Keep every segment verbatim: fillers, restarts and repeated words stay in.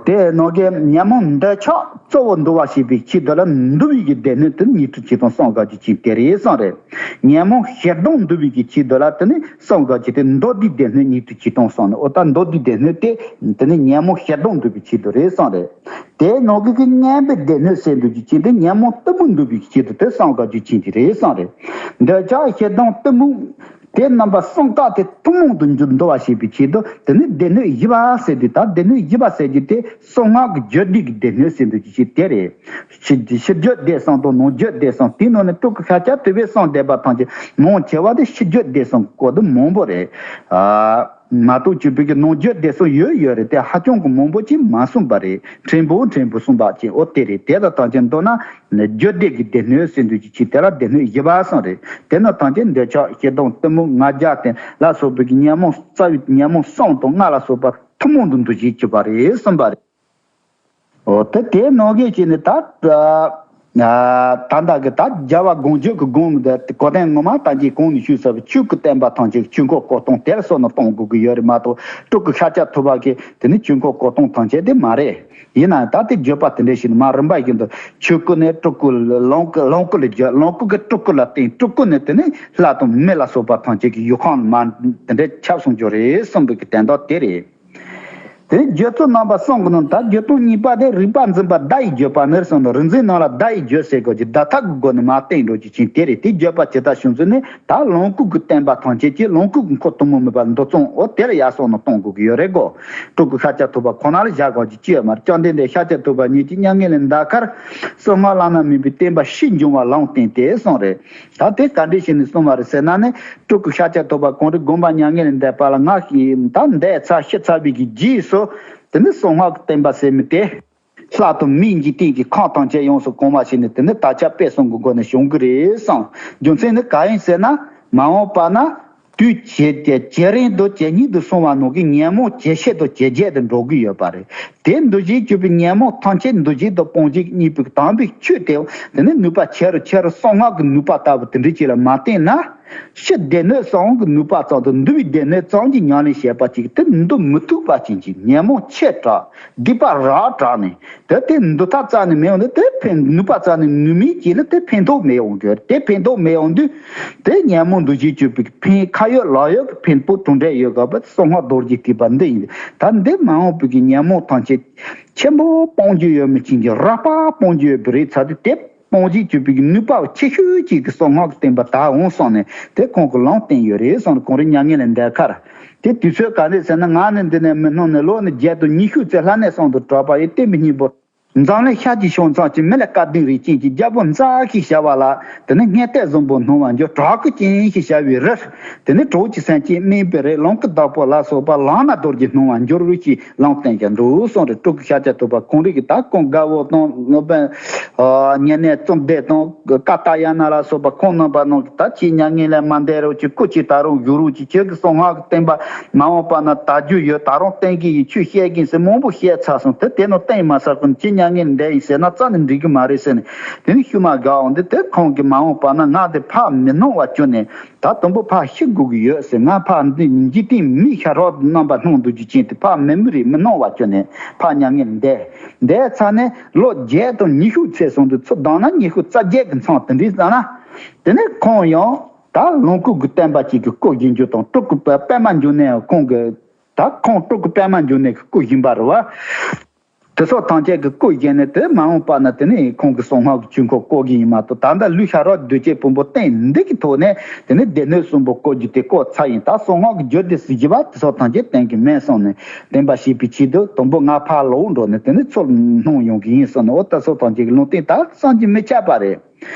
དེ་ནང་གི་ཉོན་མོངས་འདོད་ཆགས་གཙོ་བོ་འདུལ་བ་བྱེད་པའི་ཆེད་དུ་ལ་འདུལ་བའི་གི་སྡེ་སྣོད་དེ་ཉིས་སྟོང་ཆིག་སྟོང་གསུམ་དགའ་རྒྱུ་ཅན་དེ་རེད་གསུངས་རེད། ཉོན་མོངས་ཞེ་སྡང་འདུལ་བའི་གི་ཆེད་དུ་ལ་དེ་ནི་གསུམ་དགའ་རྒྱུ་དེ་མདོ་སྡེའི་སྡེ་སྣོད་ཉིས་སྟོང་ཆིག་སྟོང་གསུངས་ནས། འོ་ད་མདོ་སྡེའི་སྡེ་སྣོད་དེ་དེ་ནི་ཉོན་མོངས་ཞེ་སྡང་འདུལ་བའི་ཆེད་དུ་རེད་གསུངས་རེད། དེའི་ནང་གི་གི་མངོན་པའི་སྡེ་སྣོད་ཟེར་འདུལ་རྒྱུ་ཅན་དེ་ཉོན་མོངས་གཏི་མུག་འདུལ་བའི་ཆེད་དུ་དེ་གསུམ་དགའ་རྒྱུ་ཅན་དེ་རེད་གསུངས་རེད། འདོད་ཆགས་ཞེ་སྡང་གཏི་མུག་དེ་རྣམ་པ་གསུམ་ཀ་དེ་ཐུན་མོང་དུ་འགྱུར་འདུལ་བ་བྱེད་པའི་ཆེད་དུ་དེ་ནི་སྡེ་སྣོད་བཞི་པ་ཟེར་དུས། ད་སྡེ་སྣོད་བཞི་པ་ཟེར་རྒྱུ་དེ་གསང་སྔགས་ཀྱི་རྒྱུད་སྡེ་གི་སྡེ་སྣོད་ཟེར་འདུལ་རྒྱུ་ཅན་དེ་རེད། ཕྱི་ཕྱི་རྒྱུད་སྡེ་གསུམ་དང་ནང་རྒྱུད་སྡེ་གསུམ། དེའི་ནང་ནས་སྤྲུལ་སྐུ་ཤཱཀྱ་ཐུབ་པའི་གསུང་བསྡེབས་པ་ཐམས་ཅད་མང་ཆེ་བ་དེ་ཕྱི་རྒྱུད་སྡེ་གསུམ་སྐོར་དུ་མང་པོ་རེད། ཨ་མ་གཏོགས་བཅུ་པའི་གི་ནང་རྒྱུད་སྡེ་གསུམ་ཡོད་ཡོད་རེད། དེ་ཧ་ཅང་གི་མང་པོ་ཅིག་མ་གསུངས་པ་རེད། ཕྲན་བུ་ཕྲན་བུ་གསུངས་པ་ཅིག་འོ་དེ་རེད། དེ་དང་ཐམས་ཅད་མདོར་ན་རྒྱུད་སྡེ་གི་སྡེ་སྣོད་ཟེར་འདུལ་རྒྱུ་ཅན་དེ་ལ་སྡེ་སྣོད་བཞི་པ་གསུངས་རེད། དེ་ནི་ཐམས་ཅད་འདོད་ཆགས་ཞེ་སྡང་གཏི་མུག་ང་རྒྱལ་ལྡན་ལ་སོགས་པའི་གི་ཉོན་མོངས་རྩ་བའི་ཉོན་མོངས་གསུམ་དང་ལྔ་ལ་སོགས་པ་ཐུན་མོང་དུ་འདུ་བྱེད་གྱུར་པ་རེད་གསུངས་པ་རེད། འོ་དེ་དེའི་ནང་གི་ཅིག་ནི་ད་ད་ལྟ་གི་ད་རྒྱལ་བ་དགོངས་བརྒྱུད་ཀྱི་དགོངས་དེ་གོ་དོན་ངོ་མ་ད་ཅིག་གོང་ནས་ཞུས་ཚར་བའི་ཆོས་སྐུ་བསྟན་པ་ཐམས་ཅད་ཆོས་འཁོར་བསྐོར་སྟངས་དེར་སོགས་ནས་གཏོང་དགོས་ཀྱི་ཡོད་རེད་མ་གཏོགས། སྤྲུལ་སྐུ་ཤཱཀྱ་ཐུབ་པ་གི་དེ་ནི་ཆོས་འཁོར་བསྐོར་སྟངས་ཐམས་ཅད་དེ་མ་རེད། ཡིན་ནའང་ད་དེ་བརྗོད་པ་དེ་འདྲ་ཞིག་ནི་མ་རིམ་པ་བཞིན་དུ་ཆོས་སྐུ་ནས་སྤྲུལ་སྐུ་ལོངས་སྐུ་ལོངས་སྐུ་ལ་བརྗོད། ལོངས་སྐུ་གི་སྤྲུལ་སྐུ་ལ་བརྟེན། སྤྲུལ་སྐུ་ནས་དེ་ནི་ལྷ་དང་མི་ལ་སོགས་པ་ཐམས་ཅད་ཀྱི་ཡུལ་ཁམས་མ་དེ་འདྲ་ཁྱབ་སོང་རྒྱུ་རེད་གསུངས་པའི་གི་དོན་དག་དེ་རེད། དེ་ནི་རྒྱུད་ཚོགས་རྣམ་པ་གསུམ་གྱི་ནང་ད་རྒྱུད་སྟོང་གཉིས་པ་དེ་རིགས་པ་འཛིན་པ་བརྡ་ཡི་བརྗོད་པ་ནི་གསུངས་ནས། རིག་འཛིན་རྣམས་ལ་བརྡ་ཡི་བརྗོད་ཟེར་དགོས་ཀྱི་བརྡ་ཐབས་ཀྱི་སྒོ་ནས་མར་བསྟན་འགྲོ་རྒྱུ་ཅན་དེ་རེད། དེ་བརྗོད་པ་ཇི་ལྟར་བྱུང་ཚུལ་ནི་ད་ལོངས་སྐུ་གི་བསྟན་པ་ཐམས་ཅད་ཀྱིས་ལོངས་སྐུ་གི་འཁོར་ཐུན་མོང་མིན་པ་འདི་གཙང་བོ་དེར་ཡར་སོང་ནས་གཏོང་དགོས་ཀྱི་ཡོད་རེད་གོ། སྤྲུལ་སྐུ་ཤཱཀྱ་ཐུབ་པ་ཁོ་ན་ལ་བཞག་དགོས་ཀྱི་ཅི་ཡོད་མ་རེད། བཅོམ་ལྡན་འདས་ཤཱཀྱ་ཐུབ་པ་ཉིད་ཀྱིས་མྱ་ངན་ལས་འདའ་ཁར་གསང་སྔགས་བླ་ན་མེད་པའི་བསྟན་པ་ཕྱིས་འབྱུང་བ་ལུང་བསྟན་ཏེ་གསུངས་རེད། ད་དེ་ག་འདྲ་བྱས་ནས་གསུངས་པ་རེད་ཟེར་ན་ནི། སྤྲུལ་སྐུ་ཤཱཀྱ་ཐུབ་པ་གང་རིགས་དགོངས་པ་མྱ་ངན་ལས་འདས་པ་ལ་ང་ཞིག་ད་འདས་ཚར་ཤི་ཚར་བའི་གི་རྗེས་སུ། དེ་ནི་གསང་སྔགས་ཀྱི་བསྟན་པ་ཟེར་མི་དེ། ལྷ་དང་མིའི་འཇིག་རྟེན་གྱི་ཁམས་ཐམས་ཅད་ཡོངས་སུ་གང་བ་བྱས་ནས་དེ་ནི་དར་ཁྱབ་སྤེལ་གསུམ་གྱི་སྒོ་ནས་བྱུང་གི་རེད་གསུངས། རྒྱུ་མཚན་ནི་གང་ཡིན་ཟེར་ན། མ་འོངས་པ་ན། དུས་ཇེ་ཇེ་ཇེ་རིང་དུ་ཇེ་སྙིགས་དུ་སོང་བ་ནང་གི་ཉོན་མོངས་ཇེ་ཆེ་དང་ཇེ་རྒྱས་དུ་འགྲོ་གི་ཡོད་པ་རེད། དེ་འདུ་བྱེད་གྱུར་པའི་ཉོན་མོངས་ཐམས་ཅད་འདུ་བྱེད་དང་སྤོང་བྱེད་གཉིས་པོའི་དམ་པའི་ཆོས་དེ་དེ་ནི་ནུས་པ་ཆེ་རུ་ཆེ་རུ་གསང་སྔགས་ཀྱི་ནུས་པ་ལྟ་བུ་དེ་འདྲ་ཅིག་ལ་མ་བརྟེན་ན། ཕྱི་སྡེ་སྣོད་གསང་སྔགས་ཀྱི་ནུས་པ་ཙམ་དང་འདུལ་བའི་སྡེ་སྣོད་ཙམ་གྱིས་ཉམས་ལེན་བྱས་པ་ཅིག་དེ་འདུལ་མི་ཐུབ་པ་ཅན་གྱི་ཉོན་མོངས་ཆེ་དྲགས། སྡིག་པ་རགས་དྲགས་ནས་དེ་དེ་འདུལ་ཐབས་རྩ་ནས་མེད་འོང་དུས། དེ་ཕན་ནུས་པ་རྩ་ནས་ནུས་མེད་ཅིག་ལ་དེ་ཕན་ཐོགས་མེད་འོང་གི་རེད། དེ་ཕན་ཐོགས་མེད་འོང་དུས། དེ་ཉོན་མོངས་འདུ་བྱེད་གྱུར་པའི་ཕན་ཁ་ཡོད་ལག་ཡོད་ཀྱི་ཕན་པོ་གྲུབ་འབྲས་ཡོད་དགོས་པ་དེ་གསང་སྔགས་རྡོ་རྗེ་ཐེག་པ་འདི་ཡིན། ད་འདི་མ་འོངས་པའི་གི་ཉོན་མོངས་ཐམས་ཅད་ཆེན་པོ་སྤོང་རྒྱུ་ཡོད་མི་ཅན་གྱི་རགས་པ་སྤོང་རྒྱུ་ཡོད་པ་རེད་ཚར་དུས། དེ་སྤོང་བྱེད་གྱུར་པའི་གི་ནུས་པ་ཆེ་ཤོས་ཅིག་གི་གསང་སྔགས་ཀྱི་བསྟན་པ་དར་འོང་གསུངས་ནས་དེ་ཁོང་གིས་ལུང་བསྟན་ཡོད་རེད་གསུངས་ནས། གང་རིགས་མྱ་ངན་ལས་འདའ་ཁར། དེ་དུས་ཚོད་ག་ནས་ཟེར་ན། ང་ནི་འདི་ནས་མི་སྣང་ནས་ལོ་ནི་བརྒྱད་དང་ཉི་ཤུ་ཙམ་ལྷ་གནས་གསུམ་དུ་གྲགས་པ་ཡི་བསྟན་པའི་སྙིང་པོ། འཛམ་གླིང་ཤར་གྱི་ཕྱོགས་མཚམས་ཀྱི་མི་ལ་སྐལ་ལྡན་རིགས་ཅན་གྱི་རྒྱལ་པོ་མཛའ་ཞེས་བྱ་བ་ལ། དེ་ནི་སྔས་སྟག་བཟང་པོ་སྣང་བར་འགྱུར། བྲག་སྐུ་ཅན་ཞེས་བྱ་བའི་རིར། དེ་ནི་གྲོགས་ཀྱི་སེམས་ཅན་སྨིན་པའི་རིར། ལོངས་སྐུ་བདག་པོ་ལ་སོགས་པ་ལམ་སྣ་རྡོ་རྗེ་སྣང་བར་འགྱུར་ཞེས་ལུང་བསྟན་ཀྱང་འདུག་གསུངས་རེད། སྤྲུལ་སྐུ་ཤཱཀྱ་ཐུབ་པ་གང་རིགས་ཀྱི་ད་ཁོང་རྒད་པོ་དང་སློབ་དཔོན། ཨ་ཉེ་གནས་བཅོམ་ལྡན་དང་ཀ་ཏ་ཡ་ན་ལ་སོགས་པ་ཁོང་རྣམ་པ་རྣམས་ཀྱིས་ད་ཁྱེད་མྱ་ངན་ལས་མ་འདའ་རོགས། ཁྱེད་སྐུ་ཅིག་དར་རོགས་བཞུགས་རོགས། ཁྱེད་ཁྱེད་ཀྱི་གསང་སྔགས་ཀྱི་བསྟན་པ་མ་འོངས་པ་ན་དར་རྒྱུ་ཡོད། ད་རུང་བསྟན་གྱི་ཡོད། ཁྱོད་བཤད་གིན་ཟེར་མང་པོ་བཤད་ཚར་སོང་། དེ་དེ་ནི་བསྟན་མ་ཚར་གོང་ཁྱེད་མྱ་ངན་འདའ་ཡིན་ཟེར་ན་རྩ་ནས་འགྲིག་གི་མ་རེད་ཟེར་ནས། དེ་ནི་ཤུལ་མ་དགའ་འོང་དུས། དེ་ཁོང་གིས་མ་འོངས་པ་ན་ང་དེ་ཕར་མི་སྣང་བ་གྱུར་ནས། ད་དུམ་བུ་ཕར་ཤི་དགོས་ཀྱི་ཡོད་ཟེར། ང་ཕར་འདི་འཇིག་རྟེན་མི་ཤ་རོགས་རྣམ་པ་སྣང་འདུག་རྒྱུ་ཅན་དེ་ཕར་མི་མི་རེད། མི་སྣང་བ་གྱུར་ནས་ཕར་མྱ་ངན་འདས། འདས་ཚར་ནས་ལོ་བརྒྱད་དང་ཉི་ཤུ་ཚེས་སོང་དུས། ཚུར་ལྡང་ན་ཉི་ཤུ་རྩ་བརྒྱད་ཀྱི་མཚམས་དེ་འདྲའི་ཙམ་ན། དེ་ནས་ཁོང་ཡང་ད་ལོངས་སྐུ་གི་བསྟན་པ་ཅིག་གི་སྐུ་བཞེངས་རྒྱུ་དང་། སྤྲུལ་སྐུ་པདྨ་འབྱུང་གནས་ཁོང་གི་ད་ཁོང་སྤྲུལ་སྐུ་པདྨ་འབྱུང་གནས་ཀྱི་སྐུ་བཞེངས་པ་རེད་བ། དེ་སོགས་ཐམས་ཅད་ཀྱི་སྐུ་བཞེངས་ནས། དེ་མ་འོངས་པ་ན་དེ་ནི་ཁོང་གི་གསང་སྔགས་ཀྱི་ཆོས་འཁོར་བསྐོར་གྱི་ཡིན་མ་གཏོགས། ད་ལྟ་ལུས་ཤ་རོགས་གདོས་བཅས་ཕུང་པོ་རྟེན་འདི་གི་ཐོག་ནས་དེ་ནི་སྡེ་སྣོད་གསུམ་པོ་བསྐོར་རྒྱུ་དེ་བསྐོར་ཚར་ཡིན། ད་གསང་སྔགས་ཀྱི་རྒྱུད་སྡེ་ཟུར་བཞི་པ་དེ་སོགས་ཐམས་ཅད་བསྟན་གྱི་མེད་གསུངས་ནས། བསྟན་པ་བཤིག་པའི་ཆེད་དུ་དང་པོ་ང་ཕར་ལོག་འགྲོ་ནས་དེ་ནི་ཚུར་སྣང་ཡོང་གི་ཡིན་གསུངས་ནས། འོ་ད་སོགས་ཐམས་ཅད་ཀྱི་ལུང་བསྟན་ད་བསམ་གྱིས་མི་ཁྱབ་པ་རེད།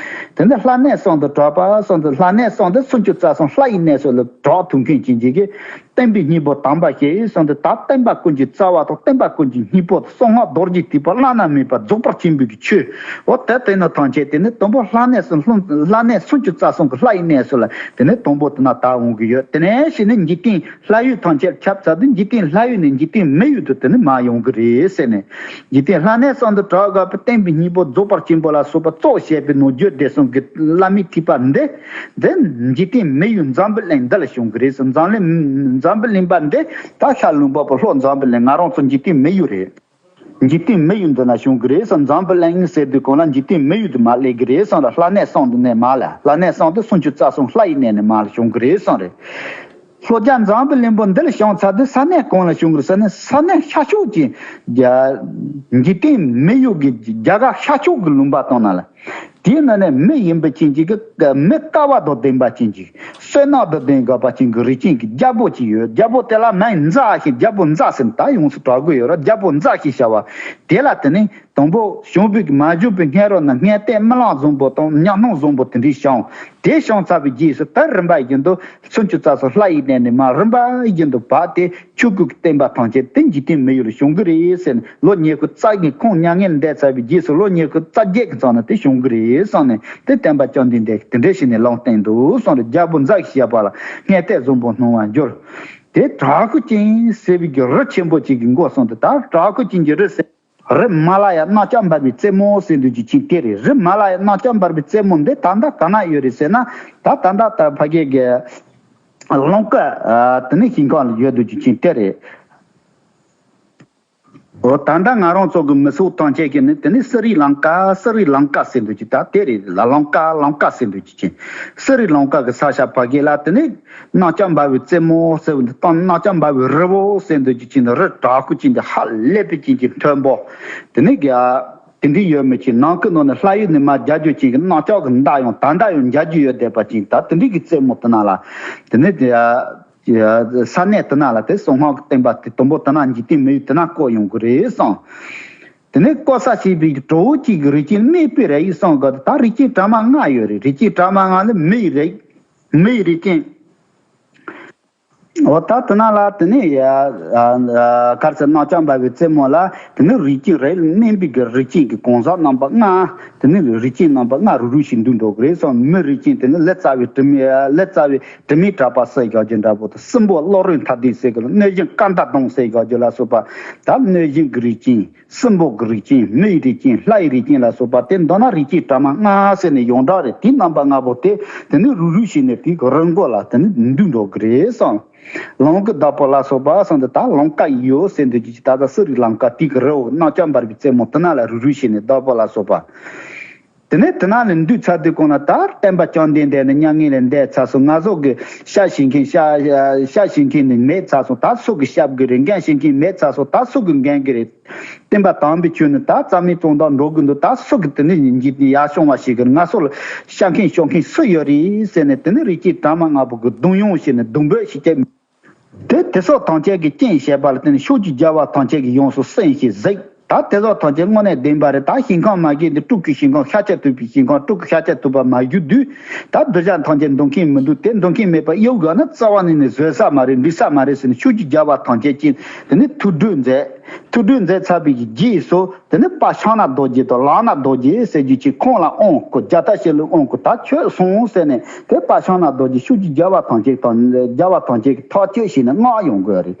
དེ་ནས་ལྷ་གནས་གསུམ་དུ་གྲགས་པ་གསུམ་དུ། ལྷ་གནས་གསུམ་དུ་སུམ་ཅུ་རྩ་གསུམ་ལྷ་ཡི་གནས་སུ་ལ་གྲགས་ཐུབ་མཁན་ཅན་གྱི་བསྟན་པའི་སྙིང་པོ་དམ་པ་ཞིག་གསུངས་ཏེ། ད་བསྟན་པ་ཀུན་གྱི་རྩ་བ་དང་བསྟན་པ་ཀུན་གྱི་སྙིང་པོ་གསང་སྔགས་རྡོ་རྗེ་ཐེག་པ་བླ་ན་མེད་པ་རྫོགས་པ་ཆེན་པོའི་གི་ཆོས། འོ་དེ་དེ་ནི་ཐམས་ཅད་དེ་ནི་དང་པོ་ལྷ་གནས་སུ་ལྷུང་། ལྷ་གནས་སུམ་ཅུ་རྩ་གསུམ་གྱི་ལྷ་ཡི་གནས་སུ་ལ་དེ་ནི་དང་པོ་དེ་ན་དར་འོང་གི་ཡོད། དེ་ནས་གཞི་ནི་འཇིག་རྟེན་ལྷ་ཡུལ་ཐམས་ཅད་ཁྱབ་ཚར་དུས། འཇིག་རྟེན་ལྷ་ཡུལ་ནས་འཇིག་རྟེན་མི་ཡུལ་དུ་དེ་ནི་མར་ཡོང་གི་རེད་ཟེར་ནས། འཇིག་རྟེན་ལྷ་གནས་གསུམ་དུ་གྲགས་དགོས་པའི་བསྟན་པའི་སྙིང་པོ་རྫོགས་པ་ཆེན་པོ་ལ་སོགས་པ་གཙོ་བྱས་པའི་ནང་རྒྱུད་སྡེ་གསུམ་གྱི་བླ་མའི་ཐེག་པ་འདི། འདི་འཇིག་རྟེན་མི་ཡུལ་འཛམ་བུ་གླིང་འདི་ལ་བྱུང་གི་རེད་ཟེར། འཛམ་གླིང་འཛམ་བུ་གླིང་པ་འདི་ད་ཤར་ལུང་པ་པོ་ལྷོ་འཛམ་བུ་གླིང་། ང་རང་ཚོ་འཇིག་རྟེན་མི་ཡུལ་རེད། འཇིག་རྟེན་མི་ཡུལ་འདི་ན་བྱུང་གི་རེད་བསམ། འཛམ་བུ་གླིང་ཟེར་དུས་གང་ལ་འཇིག་རྟེན་མི་ཡུལ་དུ་མ་སླེབས་ཀྱི་རེད་བསམ་ལ། ལྷ་གནས་གསུམ་དུ་ནས་མ་ལ། ལྷ་གནས་གསུམ་དུ་སུམ་ཅུ་རྩ་གསུམ་ལྷ་ཡི་གནས་ནས་མ་ལ་བྱུང་གི་རེད་བསམ་རེད། ལྷོ་རྒྱ་འཛམ་བུ་གླིང་པོ་འདི་ལ་བྱུང་ཚར་དུས་ས་གནས་གང་ལ་བྱུང་གི་རེད་ཟེར་ན། ས་གནས་ཤར་ཕྱོགས་ཀྱི་རྒྱ་འཇིག་རྟེན་མི་ཡུལ་གྱི་རྒྱ་གར་ཤར་ཕྱོགས་ཀྱི་ལུང་པ་དང་ན་ལ། དེའི་ནང་ནས་མི་ཡིན་པ་ཅན་གཅིག་གི་མི་དཀའ་བ་དང་ལྡན་པ་ཅན་གཅིག་བསོད་ནམས་དང་ལྡན་དགོས་པ་ཅན་གྱི་རིགས་ཅན་གྱི་རྒྱལ་པོ་ཅིག་ཡོད། རྒྱལ་པོ་དེ་ལ་མིང་མཛའ་ཞེས། རྒྱལ་པོ་མཛའ་ཟེར་ན་ད་ཡོངས་སུ་གྲགས་ཀྱི་ཡོད་ར། རྒྱལ་པོ་མཛའ་ཞེས་བྱ་བ་དེ་ལ། དེ་ནི་དང་པོ་བྱུང་བའི་མ་བྱུང་བའི་སྔ་རོལ་ན་སྔས་མཐའི་རྨི་ལམ་བཟང་པོ་དང་ཉམས་སྣང་བཟང་པོ་དེ་འདྲའི་བྱུང་། དེ་བྱུང་ཚར་བའི་རྗེས་སུ་ད་རིམ་པ་བཞིན་དུ་སུམ་ཅུ་རྩ་གསུམ་ལྷ་ཡི་གནས་ནས་མར་རིམ་པ་བཞིན་དུ་བབས་ཏེ། ཆོས་སྐུ་གི་བསྟན་པ་ཐམས་ཅད་དེ་འཇིག་རྟེན་མི་ཡུལ་ལ་བྱུང་གི་རེད་ཟེར་ནས། ལོ་ཉི་ཤུ་རྩ་བཞི་ཁོང་མྱ་ངན་འདས་ཚར་བའི་རྗེས་སུ་ལོ་ཉི་ཤུ་རྩ་བརྒྱད་ཀྱི་ཙམ་ན་དེ་བྱུང་གི་རེད་བསམ་ནས། དེ་བསྟན་པ་བཅོམ་ལྡན་འདས་ཀྱིས་དེ་འདྲ་བྱས་ནས་ལུང་བསྟན་འདུག་གསུངས་རེད། རྒྱལ་པོ་མཛའ་ཞེས་བྱ་བ་ལ་སྔས་མཐའི་བཟང་པོ་སྣང་བར་འགྱུར། དེ་དྲག་ཤུལ་ཅན་ཟེར་བའི་གི་རི་ཆེན་པོ་ཅིག་གི་མགོ་སོང་དུས། ད་དྲག་ཤུལ་ཅན་གྱི་རི་ཟེར། རི་མ་ལ་ཡ་གནམ་ལྕགས་འབར་བའི་རྩེ་མོ་ཟེར་འདུག་ཅིག་ཅིག་དེ་རེད། རི་མ་ལ་ཡ་གནམ་ལྕགས་འབར་བའི་རྩེ་མོ་འདི་ད་ལྟ་ག་ན་ཡོད་རེད་ཟེར་ན། ད་ད་ལྟ་ད་ཕ་གི་གི་ལང་ཀ། ཨ། དེ་ནི་ཞིང་ཁམས་ལ་ཡོད་འདུག་ཅིག་ཅིག་དེ་རེད། འོ། ད་ལྟ་ང་རང་ཚོ་གི་མི་ཚོགས་ཐམས་ཅད་ཀྱིས་ནི་དེ་ནི་སི་རི་ལང་ཀ། སི་རི་ལང་ཀ་ཟེར་འདུག་ཅིག་ད་དེ་རེད། ལ་ལང་ཀ་ལང་ཀ་ཟེར་འདུག་ཅིག་ཅིག་སི་རི་ལང་ཀ་གི་ས་ཆ་ཕ་གི་ལ་དེ་ནི་གནམ་ལྕགས་འབར་བའི་རྩེ་མོ་ཟེར་བ་འདི་དང་། གནམ་ལྕགས་འབར་བའི་རི་བོ་ཟེར་འདུག་ཅིག་ཅིག་ནི་རི་དྲག་ཤུལ་ཅན་གྱི་ཧ་ལས་པའི་ཅན་གྱི་མཐོན་པོ། དེ་ནི་ག་དེ་འདྲའི་ཡོད་མི་ཅིག་ནང་ཁུལ་ནང་ནས་ལྷ་ཡུལ་ནས་མར་རྒྱ་རྒྱུ་ཅན་གྱི་གནམ་ལྕགས་ཀྱི་མདའ་ཡང་ད་ལྟ་ཡང་རྒྱ་རྒྱུ་ཡོད་བསྡད་པ་ཅིག་ད་དེ་འདྲའི་གི་རྩེ་མོ་དེ་ན་ལ་དེ་ནི་དེ། ས་གནས་དེ་ན་ལ་དེ་གསང་སྔགས་ཀྱི་བསྟན་པ་དེ་དང་པོ་དེ་ན་འཇིག་རྟེན་མི་ཡུལ་དེ་ན་བསྐོར་ཡོང་གི་རེད་བསམ། དེ་ནས་བསྐོར་ས་བྱས་པའི་གྲོགས་གཅིག་གི་རིགས་ཅན་སྨན་པའི་རིགས་ཡིན་བསམ་གི། ད་རིགས་ཅན་གྲངས་མང་ལྔ་ཡོད་རེད། རིགས་ཅན་གྲངས་མང་ལྔ་ནི་མི་ཡི་རིགས། མི་ཡི་རིགས་ཅན། འོ། ད་དེ་ན་ལ་དེ་ནས་ཡ་ཨ་ཨ་གར་ས་གནམ་ལྕགས་འབར་བའི་རྩེ་མོ་ལ་དེ་ནས་རིགས་ཅན་རིགས། སྨན་པའི་གི་རིགས་ཅན་གྱི་གང་ཟག་རྣམ་པ་ལྔ། དེ་ནས་རིགས་ཅན་རྣམ་པ་ལྔ་རུབ་རུབ་ཞིག་འདུས་འགྲོ་གི་རེད་བསམ། མི་རིགས་ཅན་དེ་ནི་ལི་ཙཱ་བའི་དྲི་མེད། ལི་ཙཱ་བའི་དྲི་མེད་གྲགས་པ་ཟེར་བཞག་རྒྱུ་འདྲ་པོ་དང་། སྲིན་པོ་བློ་རིག་མཐའ་ལྡན་ཟེར་གི་ལ། གནོད་སྦྱིན་སྐར་མདའ་གདོང་ཟེར་བཞག་རྒྱུ་ལ་སོགས་པ། ད་གནོད་སྦྱིན་གྱི་རིགས་ཅན། སྲིན་པོ་གི་རིགས་ཅན། མི་ཡི་རིགས་ཅན། ལྷ་ཡི་རིགས་ཅན་ལ་སོགས་པ་དེ་མདོར་ན་རིགས་ཅན་གྲངས་མང་ལྔ་ཟེར་ནས་ཡོངས་གྲགས་རེད། དེའི་རྣམ་པ་ལྔ་པོ་དེ་དེ་ནི་རུབ་རུབ་བྱས་ནས་དེའི་རི་མགོ་ལ་དེ་ནི་འདུས་འགྲོ་གི་རེད་བསམ། ལོངས་སྐུ་བདག་པོ་ལ་སོགས་པ་བསམ་དུས། ད་ལང་ཀ་ཡོད་ཟེར་འདུག་ཅིག་ད་ལྟ་སི་རི་ལང་ཀ་དེའི་གི་རི་བོ་གནམ་ལྕགས་འབར་བའི་རྩེ་མོ་དེ་ན་ལ་རུབ་རུབ་བྱས་ནས་བདག་པོ་ལ་སོགས་པ། དེ་ནས་དེ་ན་ནས་འདུས་ཚར་དུས་གང་ལ་ད་བསྟན་པ་བཅོམ་ལྡན་འདས་ནི་མྱ་ངན་ལས་འདས་ཚར་སོང་། ང་ཚོ་གི་ཤ་ཞིམ་མཁན། ཤ་ཤ་ཞིམ་མཁན་ནི་མེད་ཚར་སོང་། ད་སུ་གིས་ཤ་བགོ་རེད། འགན་བཞེས་མཁན་མེད་ཚར་སོང་། ད་སུ་གིས་འགན་བགོ་རེད། བསྟན་པ་དམ་པའི་ཆོས་ནི་ད་རྩ་མེད་བཏང་དང་འགྲོ་གི་འདུག་ད་སུ་གིས་དེ་ནི་ཡིན་གྱི་ཡར་སྐྱོང་བ་ཞིག་གི། ང་ཚོ་ལ་ཤ་མཁན་ཤོག་མཁན་སུ་ཡོད་རེད་ཟེར་ནས། དེ་ནི་རིགས་ཅན་གྲངས་མང་ལྔ་པོ་གིས་རྡུང་ཡོང་བྱས་ནས་རྡུང་འབོད་ཞིག་བྱས། དེ་དེ་སོགས་ཐམས་ཅད་ཀྱིས་རྐྱེན་བྱས་པ་ལ་བརྟེན་ནས་ཕྱོགས་ཀྱི་རྒྱལ་བ་ཐམས་ཅད་ཀྱིས་ཡོངས་སུ་སེམས་ཤིང་གཟིགས། ད་དེ་སོགས་ཐམས་ཅད་དངོས་གནས་བདེན་པ་རེད། ད་ཞིང་ཁམས་མ་གྱུར་ཏེ་སྤྲུལ་སྐུའི་ཞིང་ཁམས། ཤཱཀྱ་ཐུབ་པའི་ཞིང་ཁམས། སྤྲུལ་སྐུ་ཤཱཀྱ་ཐུབ་པ་མ་གྱུར་དུས། ད་གདུལ་བྱ་ཐམས་ཅད་རྡུང་མཁན་མི་འདུག་དེ་རྡུང་མཁན་མེད་པ་གཡུལ་ལ་ནི་རྩ་བ་ནས་ནི་བཟོད་ས་མ་རེད། འགྲིག་ས་མ་རེད་ཟེར་ནས་ཕྱོགས་ཀྱི་རྒྱལ་བ་ཐམས་ཅད་ཀྱིས་དེ་ནི་ཐུགས་སྒྲུབ་མཛད། ཐུགས་སྒྲུབ་མཛད་ཚར་བའི་རྗེས་སུ། དེ་ནས་དཔལ་ཕྱག་ན་རྡོ་རྗེ་དང་ལག་ན་རྡོ་རྗེ་ཟེར་རྒྱུ་ཅིག་ཁོང་ལ་དབང་བསྐུར། རྒྱ་སྟག་ཞལ་ལུ་དབང་བསྐུར། ད་ཁྱོད་སོང་ཟེར་ནས། དེ་དཔལ་ཕྱག་ན་རྡོ་རྗེ་ཕྱོགས་ཀྱི་རྒྱལ་བ་ཐམས་ཅད་དང་། རྒྱལ་བ་ཐམས་ཅད་ཀྱིས་ཐག་གཅོད་བྱས་ནས་མངགས་ཡོང་དགོས་རེད།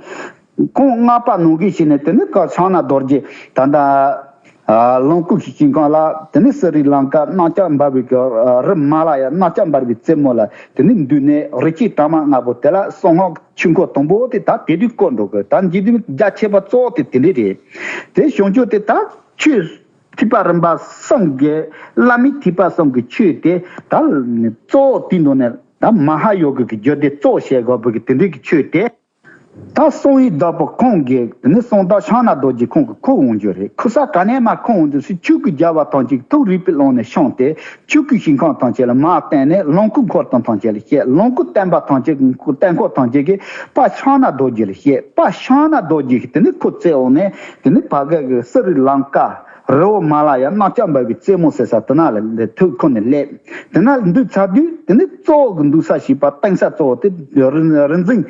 ཁོང་མངགས་པ་ནང་བཞིན་བྱས་ནས། དེ་ནས་དཔལ་ཕྱག་ན་རྡོ་རྗེ་ད་ལྟ་ལོངས་སྐུ་གི་ཞིང་ཁམས་ལ། དེ་ནས་སི་རི་ལང་ཀ་གནམ་ལྕགས་འབར་བའི་གི་རི་མ་ལ་ཡ། གནམ་ལྕགས་འབར་བའི་རྩེ་མོ་ལ་དེ་ནས་འདུས་ནས། རིགས་ཅན་གྲངས་མང་ལྔ་པོ་དེ་ལ་གསང་སྔགས་ཆོས་འཁོར་དང་པོ་དེ་ད་དེ་དུས་བསྐོར་འགྲོ་གི། ད་འཇིག་རྟེན་རྒྱ་ཆེ་བ་གཙོ་བོ་དེ་དེ་འདྲ་རེད། དེ་བྱུང་རྒྱུ་དེ་ད་ཆོས་ཐེག་པ་རིམ་པ་གསུམ་གྱི། བླ་མེད་ཐེག་པ་གསུམ་གྱི་ཆོས་དེ་ད་གཙོ་བོ་དེ་འདུག་ནས། ད་མ་ཧཱ་ཡོ་ག་གི་རྒྱུད་སྡེ་གཙོ་བོ་བྱེད་དགོས་པའི་གི་དེ་འདྲའི་གི་ཆོས་དེ། ད་གསང་བའི་བདག་པོ་ཁོང་གིས་དེ་ནས་གསང་བདག་ཕྱག་ན་རྡོ་རྗེ་ཁོང་གིས་ཁུར་འོང་རྒྱུ་རེད། ཁུར་ས་ག་ནས་མར་ཁུར་འོང་དུས་སུ། ཆོས་ཀྱི་རྒྱལ་བ་ཐམས་ཅད་ཀྱིས་ཐུགས་རིག་པའི་ཀློང་ནས་ཤངས་ཏེ། ཆོས་ཀྱི་ཞིང་ཁམས་ཐམས་ཅད་ལ་མར་བསྟན་ནས། ལོངས་སྐུ་འཁོར་དང་ཐམས་ཅད་ལ་བཤད། ལོངས་སྐུ་བསྟན་པ་ཐམས་ཅད་ཀྱི་བསྟན་འཁོར་ཐམས་ཅད་ཀྱིས་དཔལ་ཕྱག་ན་རྡོ་རྗེ་ལ་བཤད། དཔལ་ཕྱག་ན་རྡོ་རྗེ་གིས་དེ་ནས་ཁུར་བཙལ་འོང་ནས། དེ་ནས་ཕ་གི་གི་སི་རི་ལང་ཀ་རི་བོ་མ་ལ་ཡ་གནམ་ལྕགས་འབར་བའི་རྩེ་མོ་ཟེར་ས་དེ་ན་ལ་ཐུགས་ཁུར་ནས་སླེབས། དེ་ན་འདུས་ཚར་དུས། དེ་ནས་གཙོ་བོ་གི་འདུས་ས་བྱས་པ་བསྟེན་ས་གཙོ་བོ་དེ་རིག་འཛིན།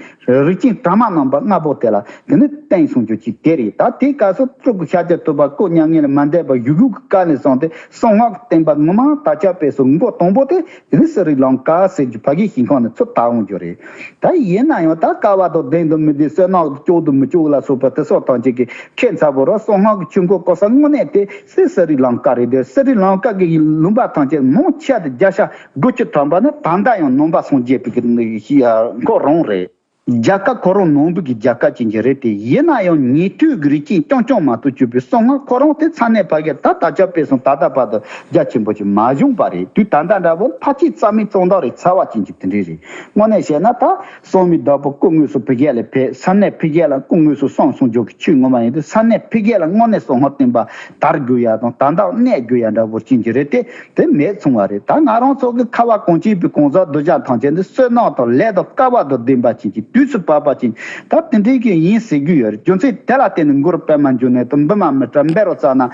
རིགས་ཅན་གྲངས་མང་རྣམ་པ་ལྔ་པོ་དེ་ལ་དེ་ནི་བསྟེན་སོང་རྒྱུ་ཅིག་དེ་རེད། ད་དེའི་སྐབས་སུ་སྤྲུལ་སྐུ་ཤཱཀྱ་ཐུབ་པ་སྐུ་མྱ་ངན་ལས་མ་འདས་པ་བཞུགས་ཡུལ་གྱི་བཀའ་ནས་བཟུང་སྟེ། གསང་སྔགས་བསྟན་པ་ངོ་མ་དར་ཁྱབ་སྤེལ་སའི་མགོ་དང་པོ་དེ་དེ་ནི་སི་རི་ལང་ཀ་ཟེར་རྒྱུ་ཕ་གིའི་ཞིང་ཁམས་ནས་ཚུར་དར་འོང་རྒྱུ་རེད། ད་ཡིན་ན་ཡང་ད་དཀའ་བ་དང་ལྡན་དང་མི་ལྡན། བསོད་ནམས་ལྕོགས་དང་མི་ལྕོགས་ལ་སོགས་པ་དེ་སོགས་ཐམས་ཅད་ཀྱིས་ཁྱད་མཚར་པོ་ར། གསང་སྔགས་ཀྱི་ཆོས་འཁོར་བསྐོར་ས་དངོས་གནས་དེ་སི་སི་རི་ལང་ཀ་རེད། དེ་སི་རི་ལང་ཀ་གི་ལུང་པ་ཐམས་ཅད་མང་ཆེ་བ་དེ་བརྒྱ་ཆ་དགུ་བཅུ་ཐམ་པ་ནི་ད་ལྟ་ཡང་ནང་པ་སངས་རྒྱས་པའི་གི་འཁོར་རང་རེད། རྒྱལ་ཁབ་ཁོ་རང་ནང་བུ་གི་རྒྱལ་ཁབ་ཅན་གྱི་རེད་དེ། ཡིན་ན་ཡང་ཉེ་དུས་ཀྱི་རིགས་ཅན་རྐྱང་རྐྱང་མ་གཏོགས་གཅིག་པུའི་གསང་སྔགས་ཁོ་རང་དེ་ས་གནས་ཕ་གིར་ད་ད་ཆ་དཔེ་སོང་ད་ལྟ་བར་དུ་རྒྱ་ཆེན་པོ་ཅིག་མ་བྱུང་བ་རེད། དུས་ད་ལྟ་འདྲ་པོ་ཕལ་ཆེར་རྩ་མེད་གཙང་དག་རེད་ཚར་བ་ཅན་གྱི་དེ་འདྲས་རེད། དངོས་གནས་བཤད་ན་ད་གསང་བའི་བདག་པོ་སྐུ་དངོས་སུ་ཕ་གི་ལ་ཕེབས། ས་གནས་ཕ་གི་ལ་སྐུ་དངོས་སུ་གསང་གསུང་རྒྱུ་གི་ཆོས་ངོ་མ་ཡིན་དུས། ས་གནས་ཕ་གི་ལ་དངོས་གནས་གསང་སྔགས་བསྟན་པ་དར་དགོས་ཡ་དང་ད་ལྟ་གནས་དགོས་ཡ་འདྲ་པོ་ཅན་གྱི་རེད་དེ། དེ་མེད་སོང་བ་རེད། ད་ང་རང་ཚོ་གི་ཁ་བ་གངས་ཅན་པའི་གང་ཟག་གདུལ་བྱ་ཐམས་ཅད་འདི་བསོད་ནམས་དང་ལས་དང་སྐལ་བ་དང་ལྡན་པ་ཅན་གྱི་དུས་སུ་བབ་པ་ཅན་ད་དེ་འདྲའི་གི་ཡིན་ཟེར་གྱི་ཡོད་རེད། རྒྱུ་མཚན་དེ་ལ་བརྟེན་ནས་མགུར་པད་མ་འབྱུང་གནས་དང་འབུམ་མ་མི་ཏྲ་འབད་རུ་བཙལ་ན་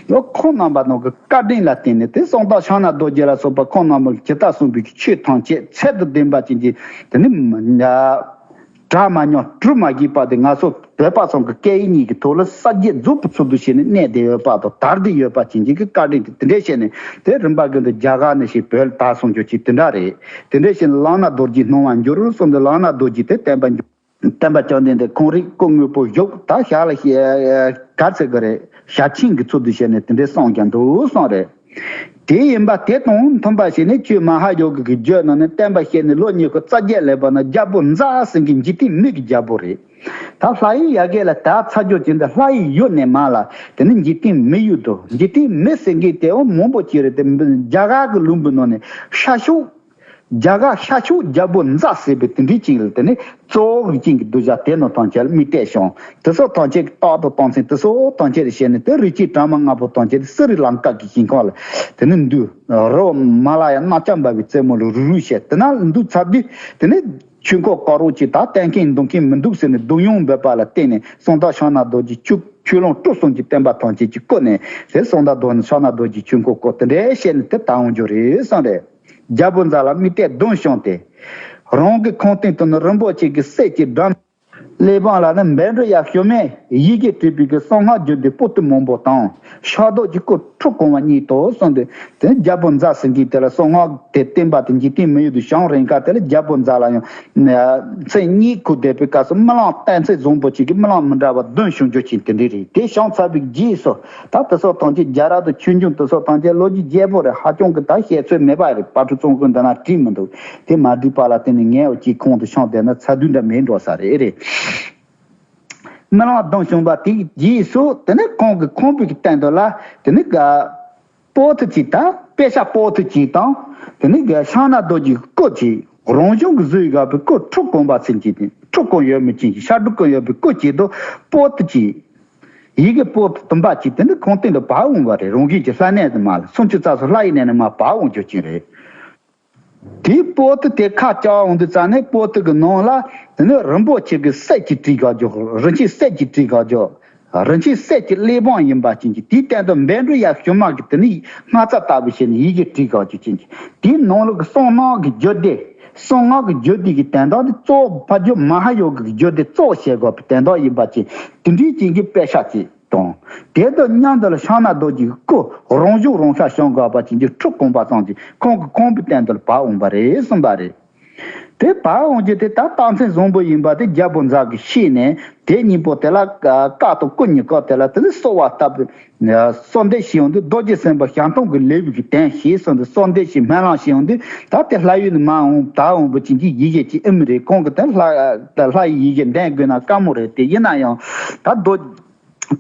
ལོ་ཁོང་རྣམ་པ་ནང་གི་བཀའ་དྲིན་ལ་བརྟེན་ནས་དེ་གསང་བདག་ཕྱག་ན་རྡོ་རྗེ་ལ་སོགས་པ་ཁོང་རྣམ་པ་ཇི་ལྟར་གསུངས་པའི་གི་ཆོས་ཐམས་ཅད་ཚད་དང་ལྡན་པ་ཅན་གྱི་དེ་ནི་མི་ཉ། གྲ་མ་ཉམས་གྲུ་མ་རྒྱས་པ་དེ་ང་ཚོ་བོད་པ་ཚང་གི་སྐད་ཡིག་གཉིས་ཀྱི་ཐོག་ལ་གསར་བརྗེ་རྫོགས་པའི་ཚུལ་དུ་བྱས་ནས་གནས་བསྡད་ཡོད་པ་དང་དར་བསྡད་ཡོད་པ་ཅན་གྱི་བཀའ་དྲིན་དེ་དེ་འདྲས་བྱས་ནས་དེ་རིམ་པ་ཀུན་ཏུ་རྒྱ་གར་ནས་ཞིག་བོད་ལ་དར་སོང་རྒྱུ་ཅིག་དེ་འདྲ་རེད། དེ་འདྲས་བྱས་ནས་ལམ་སྣ་རྡོ་རྗེ་སྣང་བ་འགྱུར་གསུངས་ཏེ་ལམ་སྣ་རྡོ་རྗེ་དེ་བསྟན་པ་འགྱུར། བསྟན་པ་བཅོམ་ལྡན་འདས་ཁོང་རིག་སྐུ་དངོས་པོ་བཞུགས་ད་ཞག་ལ་ག་ཚད་གི་རེད། ཞག་ཆེན་གྱི་ཚུལ་དུ་བྱས་ནས་དེ་འདྲས་གསུངས་ཀྱང་འདུག་གསུངས་རེད། དེ་ཡིན་པ་དེ་དང་མཐུན་པ་བྱས་ནས་ཆོས་མ་ཧཱ་ཡོ་གི་གི་བརྗོད་ནང་ནས་བསྟན་པ་བཤད་ནས་ལོ་ཉི་ཤུ་རྩ་བརྒྱད་སླེབས་པ་ན་རྒྱལ་པོ་ཛ་ཟེར་མཁན་འཇིག་རྟེན་མི་གི་རྒྱལ་པོ་རེད། ད་ལྷ་ཡི་ཡ་གི་ལ་ད་ཚ་རྒྱུ་ཅན་དེ་ལྷ་ཡི་ཡུལ་ནས་མར་ལ་དེ་ནི་འཇིག་རྟེན་མི་ཡུལ་དུ་འཇིག་རྟེན་མི་ཟེར་མཁན་དེ་འོ་མང་པོ་ཅིག་རེད་དེ། རྒྱ་གར་གི་ལུང་པའི་ནང་ནས་ཤར་ཕྱོགས། རྒྱ་གར་ཤར་ཕྱོགས་རྒྱལ་པོ་ཛ་ཟེར་བའི་དེ་འདྲའི་ཅིག་ལ་དེ་ནི་གཙོ་བོ་རིགས་ཅན་གྱི་གདུལ་བྱ་དེ་ནང་ཐམས་ཅད་ལ་དམིགས་གཏད་བྱུང་། དེ་ཚོ་ཐམས་ཅད་ཀྱི་རྟགས་དང་རྟགས་མཚན་དེ་ཚོ་ཐམས་ཅད་ལ་བྱས་ནས་དེ་རིགས་ཅན་གྲངས་མང་ལྔ་པོ་ཐམས་ཅད་དེ་སི་རི་ལང་ཀ་གི་ཞིང་ཁམས་ལ་དེ་ནི་འདུས། རི་བོ་མ་ལ་ཡ་གནག་ཅན་འབར་བའི་རྩེ་མོ་ལ་རུག་རུག་བྱས་དེ་ན་ལ་འདུས་ཚར་དུས་དེ་ནི་ཆོས་འཁོར་བཀག་རོགས་ཀྱིས་ད་བསྟན་མཁན་འདོན་མཁན་མི་འདུག་ཟེར་ནས་སྡུག་མྱོང་འབོད་པ་ལ་བརྟེན་ནས་གསང་བདག་ཕྱག་ན་རྡོ་རྗེ་ཆོས་ཆོས་ལོངས་སྤྲུལ་གསུམ་གྱི་བསྟན་པ་ཐམས་ཅད་ཀྱི་བཀོད་ནས་དེ་གསང་བདག་རྡོ་ཕྱག་ན་རྡོ་རྗེ་ཆོས་འཁོར་བསྐོར་དེ་འདྲའི་བཤད་ནས་དེ་དར་འོང་རྒྱུ་རེད་གསུངས་རེད། རྒྱལ་པོ་ཛ་ལ་དམིགས་གཏད་གདོན་བྱུང་སྟེ། རང་གི་ཁང་སྟེང་དུ་ནི་རིན་པོ་ཆེ་གི་གསེར་གྱི་སྒྲོམ། གླེགས་བམ་ལ་ནི་འབེན་རུ་ཡ་ཞུ་མེ་ཡི་གེ་བྲིས་པའི་གི་གསང་སྔགས་བརྗོད་དེ་པོ་ཏི་མང་པོ་དང་ཕྱག་རྡོར་གྱི་སྐུ་ཁྲུ་གང་བ་གཉིས་དང་གསུངས་ཏེ། དེ་རྒྱལ་པོ་ཛ་ཟེར་མཁན་དེ་ལ་གསང་སྔགས་དེ་བསྟན་པ་དེ་འཇིག་རྟེན་མི་ཡུལ་དུ་བྱུང་རན་ཁ་དེ་ལ་རྒྱལ་པོ་ཛ་ལ་ཡང་མཚན་གཉིས་ཁུར་བསྡད་པའི་སྐབས་སུ་རྨི་ལམ་གཏན་ཚིགས་བཟང་པོ་ཅིག་གི་རྨི་ལམ་མི་འདྲ་བ་བདུན་བྱུང་རྒྱུ་ཅིག་དེ་འདྲ་རེད། དེ་བྱུང་ཚར་བའི་རྗེས་སུ། ད་དེ་ཚོ་ཐམས་ཅད་རྒྱལ་རབས་དང་ཆོས་འབྱུང་དེ་ཚོ་ཐམས་ཅད་ལོ་རྒྱུས་རྒྱས་པོ་རེད། ཧ་ཅང་གི་ད་བཤད་ཚོད་མེད་པ་རེད། པར་ཁྲིད་རྩོམ་མཁན་འདི་ན་བྲིས་མི་འདུག་དེ་མ་བྲིས་པ་ལ་བརྟེན་ནས་ངས་འོ་ཅིག་ཁོང་དུ་ཤོང་བསྡད་ན་ཚ་དུས་འདྲ་མེད་འགྲོ་ས་རེད་རེད། རྨི་ལམ་བདུན་བྱུང་བ་དེའི་རྗེས་སུ་དེ་ནས་ཁོང་གི་ཁང་པའི་གི་སྟེང་དུ་ལ་དེ་ནས་ག་པོ་ཏི་གཅིག་དང་པད་ཤག་པོ་ཏི་གཅིག་དང་དེ་ནས་ག་ཕྱག་ན་རྡོ་རྗེ་སྐུ་གཅིག་རང་བྱུང་གི་བཟོས་ཡོད་པའི་སྐུ་ཁྲུ་གང་བ་ཚན་གཅིག་དེ་ཁྲུ་གང་ཡོད་མི་གཅིག་ཤ་དྲུག་གང་ཡོད་པའི་སྐུ་གཅིག་དང་པོ་ཏི་གཅིག་ཡི་གེ་པོ་ཏི་དུམ་པ་གཅིག་དེ་ནི་ཁང་སྟེང་དུ་བབས་འོང་བ་རེད། རང་གིས་ཀྱི་ལྷ་གནས་དུ་མ་ལ་སུམ་ཅུ་རྩ་གསུམ་ལྷ་ཡི་གནས་ནས་མར་བབས་འོང་རྒྱུ་ཅན་རེད། དེའི་པོ་ཏི་དེ་ཁ་བཅག་འོང་དུས་ཙ་ནས་པོ་ཏི་གི་ནང་ལ་དེ་ནི་རིན་པོ་ཆེ་གི་གསེར་གྱི་བྲིས་བཀག་རྒྱུ། རིན་ཆེན་གསེར་གྱི་བྲིས་བཀག་རྒྱུ། རིན་ཆེན་གསེར་གྱི་གླེགས་བམ་ཡིན་པ་ཅན་གྱི་དེའི་སྟེང་དུ་འབེན་རུ་ཡ་ཞུ་མ་གི་དེ་ནི་སྔགས་རྩ་ལྟ་བུ་བྱས་ནས་ཡི་གེ་བྲིས་བཀག་རྒྱུ་ཅན་གྱི་དེའི་ནང་ལོགས་ཀྱི་གསང་སྔགས་ཀྱི་རྒྱུད་སྡེ། གསང་སྔགས་ཀྱི་རྒྱུད་སྡེ་གི་དོན་དག་དེ་གཙོ་བོ་ཕ་རྒྱུད་མ་ཧཱ་ཡོ་གི་རྒྱུད་སྡེ་གཙོ་བོ་བྱེད་དགོས་པའི་དོན་དག་ཡིན་པ་ཅན་དེ་འདྲའི་ཅན་གྱི་པད་ཤག་ཅིག་དང་། དེ་དང་མཉམ་དུ་ལ་ཕྱག་ན་རྡོ་རྗེའི་སྐུ་རང་བྱུང་རང་ཤར་བྱུང་དགོས་པ་ཅན་གྱི་ཁྲུ་གང་བ་ཙམ་གྱིས་ཁོང་གི་ཁང་པའི་སྟེང་དུ་ལ་བབས་འོང་བ་རེད་གསུངས་པ་རེད། དེ་བབས་འོང་རྒྱུ་དེ་ད་རྟགས་མཚན་བཟང་པོ་ཡིན་པ་དེ་རྒྱལ་པོ་ཛ་གིས་ཤེས་ནས་དེ་གཉིས་པོ་དེ་ལ་བཀའ་དང་སྐུ་གཉིས་ཀ་དེ་ལ་དེ་ནི་གསོལ་བ་བཏབ་པའི་གསོལ་འདེབས་ཞུས་འོང་དུས་རྡོ་རྗེ་སེམས་དཔའ་ཞལ་མཐོང་གི་ལེའུ་གི་དོན་ཞེས་གསུངས་ཏེ་གསོལ་འདེབས་ཞུས་སྨོན་ལམ་ཞུས་འོང་དུས་ད་དེ་ལྷ་ཡུལ་ནས་མར་འོང་དར་འོང་བ་ཅན་གྱི་ཡི་གེ་ཅིག་ཨེ་མི་རེད། ཁོང་གི་དེ་ལྷ་ལྷ་ཡི་ཡི་གེ་འདོན་དགོས་ན་དཀའ་མོ་རེད། དེ་ཡིན་ན་ཡང་ད་རྡོ།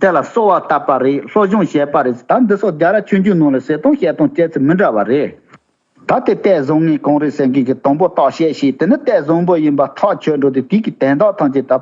དེ་ལ་གསོལ་བ་བཏབ་པ་རེད། སློབ་སྦྱོང་བྱས་པ་རེད། ད་འདི་སོགས་རྒྱལ་རབས་ཆོས་འབྱུང་ནང་ལ་གསལ་སྟོན་བཤད་སྟངས་བྱས་ཚུལ་མི་འདྲ་བ་རེད། ད་དེ་གཏེར་བཟང་ངན་གང་རེད་ཟེར་མཁན་གྱི་དང་པོ་རྟགས་བཤད་ཤིག་དེ་ནི་གཏེར་བཟང་པོ་ཡིན་པ་ཐག་ཆོད་འགྲོ་དུས་དེ་གི་དོན་དག་ཐམས་ཅད་ད།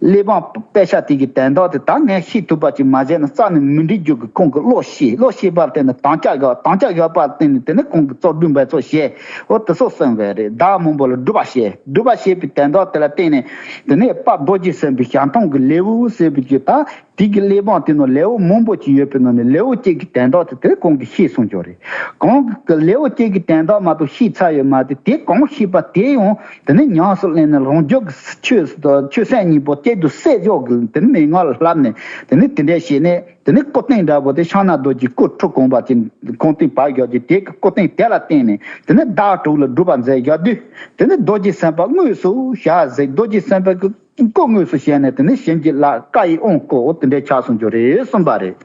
གླེགས་བམ་པད་ཤག་དེ་གི་དོན་དག་དེ་ད་ངས་ཤེས་ཐུབ་པ་ཅིག་མ་བྱས་ན་རྩ་ནས་མི་འགྲིག་རྒྱུ་གི་ཁོང་གི་བློ་ཤེས། བློ་ཤེས་པར་བརྟེན་ནས་དམ་བཅའ་བཞག་དམ་བཅའ་བཞག་པར་བརྟེན་ནས་དེ་ནི་ཁོང་གི་རྩོད་སྒྲུབ་འབད་རྩོལ་བྱས། འོ་དེ་སོགས་གསུངས་པ་རེད། བདག་མང་པོ་ལ་སྒྲུབ་པ་བྱས། སྒྲུབ་པ་བྱས་པའི་དོན་དག་དེ་ལ་བརྟེན་ནས་དེ་ནི་དཔལ་རྡོ་རྗེ་སེམས་དཔའི་ཞལ་མཐོང་གི་ལེའུ་ཟེར་བའི་གི་ད། དེ་གི་གླེགས་བམ་དེ་ནང་ལེའུ་མང་པོ་ཅིག་ཡོད་པའི་ནང་ནས་ལེའུ་གཅིག་གི་དོན་དག་དེ་དེ་ཁོང་གིས་ཤེས་སོང་ཀྱོག་རེད། གོང་གི་ལེའུ་གཅིག་གི་དོན་དག་མ་གཏོགས་ཤེས་ཚར་ཡོད་མ་རེད། དེ་གོང་ཤེས་པ་དེ་ཡང་དེ་ནས་ཉམས་སུ་ལེན་ནས་རང་རྒྱུད་ཀྱི་ཆོས་ཆོས་སེམས་གཉིས་པོ་གཅིག་ཏུ་བསྲེས་འཇོག་གི་དེ་ནས་མན་ངག་ལ་བསླབས་ནས་དེ་ནས་དེ་འདྲས་བྱས་ནས་དེ་ནས་སྐུ་རྟེན་འདྲ་པོ་དེ་ཕྱག་ན་རྡོ་རྗེ་སྐུ་ཁྲུ་གང་བ་ཅན་ཁང་སྟེང་བབས་བཞག་རྒྱུ་དེ་གི་སྐུ་རྟེན་དེ་ལ་བརྟེན་ནས་དེ་ནས་བདག་དྲུག་ལ་སྒྲུབ་པ་མཛད་བཞག་དུས་དེ་ནས་རྡོ་རྗེ་སེམས་དཔའ་དངོས་སུ་ཞལ་གཟིགས། རྡོ་རྗེ་སེམས་དཔའ་གི་སྐུ་དངོས་སུ་བྱས་ནས་དེ་ནས་བྱིན་གྱིས་བརླབས། བཀའ་ཡི་དབང་བསྐུར། འོ་དེ་འདྲའི་ཆགས་སོང་རྒྱུ་རེད་གསུངས་པ་རེད།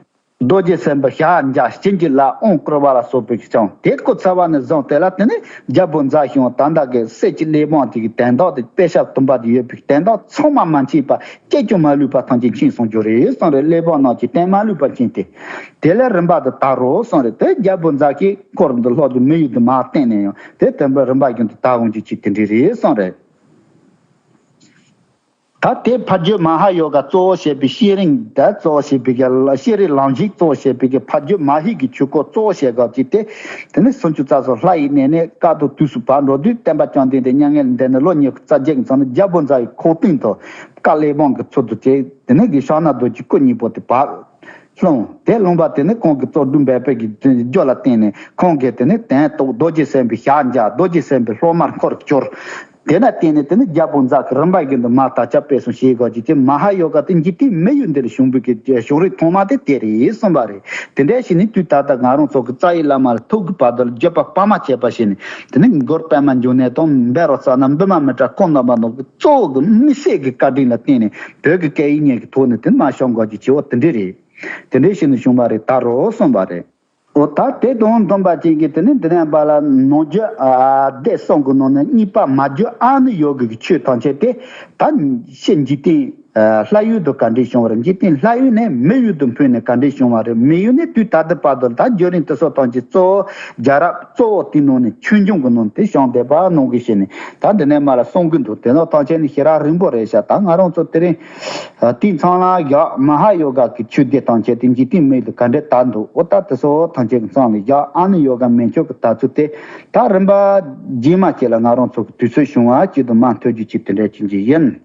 རྡོ་རྗེ་སེམས་དཔའི་ཞལ་མཇལ་བྱིན་གྱིས་བརླབས་དབང་བསྐུར་བ་ལ་སོགས་པའི་ཀྱང་དེ་སྐུ་ཚར་བ་ནས་བཟུང་དེ་ལ་དེ་ནས་རྒྱལ་པོ་མཛའ་ཞིང་ད་ལྟ་གི་སྲས་ཀྱི་གླེགས་བམ་དེ་གི་དོན་དག་དེ་དཔེ་ཞབས་བསྟུན་པ་དེ་ཡོད་པའི་དོན་དག་ཚང་མ་མ་མཁྱེན་པ་སྐད་ཅིག་མ་ལུས་པ་ཐམས་ཅད་མཁྱེན་སོང་རྒྱུ་རེད་གསུངས་རེད། གླེགས་བམ་རྣམས་ཀྱི་དོན་མ་ལུས་པ་མཁྱེན་ཏེ། དེ་ལས་རིམ་པ་དེ་དར་རོ་གསུངས་རེད། དེ་རྒྱལ་པོ་མཛའ་གིས་འཁོར་འདི་ལྷོ་དུ་མི་ཡུལ་དུ་མ་བསྟན་ནས་ཡང་དེ་དོན་པ་རིམ་པ་བཞིན་དུ་དར་འོང་རྒྱུ་ཅིག་དེ་འདྲ་རེད་གསུངས་རེད། ད་དེ་ཕ་རྒྱུད་མ་ཧཱ་ཡོ་ག་གཙོ་བོ་བྱས་པའི་བསྐྱེད་རིམ་དང་གཙོ་བོ་བྱས་པའི་གི་བསྐྱེད་རིམ་ལམ་བཞི་གཙོ་བོ་བྱས་པའི་གི་ཕ་རྒྱུད་མ་ཧཱ་གི་ཆོས་སྐོར་གཙོ་བོ་བྱས་སྐབས་ཀྱི་དེ། དེ་ནས་སུམ་ཅུ་རྩ་གསུམ་ལྷ་ཡི་གནས་ནས་སྐབས་དང་དུས་སུ་བབས་འགྲོ་དུས་བསྟན་པ་བཅོམ་ལྡན་འདས་མྱ་ངན་ལས་འདས་ནས་ལོ་ཉི་ཤུ་རྩ་བརྒྱད་ཀྱི་མཚམས་ནས་རྒྱལ་པོ་མཛའ་ཡི་ཁོག་སྟེང་དུ་བཀའ་གླེགས་བམ་གྱི་ཚུལ་དུ་བྱས། དེ་ནས་གི་ཕྱག་ན་རྡོ་རྗེ་སྐུ་གཉིས་པོ་དེ་བབས། ལྷུང་། དེ་ལྷུང་བ་དེ་ནི་ཁོང་གི་བརྩོན་འགྲུས་འབད་པའི་གི་རྒྱུ་ལ་བརྟེན་ནས་ཁོང་གིས་དེ་ནི་དོན་རྟོགས་རྡོ་རྗེ་སེམས་དཔའི་ཞལ་མཇལ། རྡོ་རྗེ་སེམས་དཔའི་སློབ་མར་འཁོར་གྱུར། དེ་ན་བརྟེན་ནས་དེ་ནི་རྒྱལ་པོ་མཛའ་གིས་རིམ་པ་བཞིན་དུ་མར་དར་ཁྱབ་སྤེལ་གསུམ་བྱེད་དགོས་ཀྱི་དེ་མ་ཧཱ་ཡོ་ག་དེ་འཇིག་རྟེན་མི་ཡུལ་འདིར་བྱུང་བའི་གི་བྱུང་རིམ་ཐོག་མ་དེ་དེ་རེད་གསུངས་པ་རེད། དེ་འདྲ་བྱས་ནས་དུས་ད་ལྟ་ང་རང་ཚོ་གི་རྩ་བའི་བླ་མ་ལ་ཐུག་གི་བར་དུ་ལ་བརྒྱུད་པ་སྤར་མ་བྱས་པ་བྱས་ནས་དེ་ནི་མགུར་པདྨ་འབྱུང་གནས་དང་འབད་རུང་རྩ་ན་འབུམ་མ་མི་ཏྲ་ཁོང་རྣམ་པ་རྣམས་ཀྱི་གཙོ་བོ་གི་མི་ཤེས་ཀྱི་བཀའ་དྲིན་ལ་བརྟེན་ནས་བོད་ཀྱི་སྐད་ཡིག་གཉིས་ཀྱི་ཐོག་ནས་དེ་མར་ཤོང་དགོས་ཀྱི་བྱེད་པོ་དེ་འདྲ་རེད། དེ་འདྲའི་ཕྱིར་ནི་བྱུང་བ་རེད་ད་རོ་གསུངས་པ་རེད། འོ་ད་དེ་དང་མཐུན་པ་ཅན་གྱི་དེ་ནི་འདི་ནས་འབའ་ལ་ནང་རྒྱུད་ཨ་སྡེ་གསུམ་གྱི་ནང་ནས་གཉིས་པ་མ་རྒྱུད་ཨ་ནུ་ཡོ་གི་ཆོས་ཐམས་ཅད་དེ་ད་ཕྱི་འཇིག་རྟེན་ལྷ་ཡུལ་དུ་ག་འདྲས་བྱུང་བ་རེད། འཇིག་རྟེན་ལྷ་ཡུལ་ནས་མི་ཡུལ་དུ་འཕོས་ནས་ག་འདྲས་བྱུང་བ་རེད། མི་ཡུལ་ནས་དུས་ད་ལྟ་བར་དུ་ད་བརྒྱུད་རིམ་དེ་ཚོ་ཐམས་ཅད་གཙོ་བོ་རྒྱལ་རབས་གཙོ་བོ་དེའི་ནང་ནས་ཆོས་འབྱུང་གི་ནང་དེ་བྱུང་བསྡད་པ་ནང་གི་ཞིག་ནས་ད་འདི་ནས་མ་ལ་གསུང་གི་འདུག་དེ་ནང་ཐམས་ཅད་ནི་ཞེ་དྲག་རིང་པོ་རེད་ཤག་ད་ང་རང་ཚོ་དེ་རིང་དེའི་མཚམས་ལ་ཡ་མ་ཧཱ་ཡོ་ག་གི་ཆོས་སྡེ་ཐམས་ཅད་དེ་འཇིག་རྟེན་མི་ཡུལ་དུ་ག་འདྲས་དར་འདུག་འོ་ད་དེ་ཚོ་ཐམས་ཅད་ཀྱི་མཚམས་ལ་ཡ་ཨ་ནུ་ཡོ་ག་མན་ཆོད་ཀྱི་དར་ཚུལ་དེ་ད་རིམ་པ་རྗེས་མ་ཅིག་ལ་ང་རང་ཚོ་གི་དུས་ཚོད་བྱུང་བ་ཅིག་ཏུ་མ་ཐོས་རྒྱུ་ཅིག་དེ་འདྲ་ཅིག་ཅིག་ཡིན།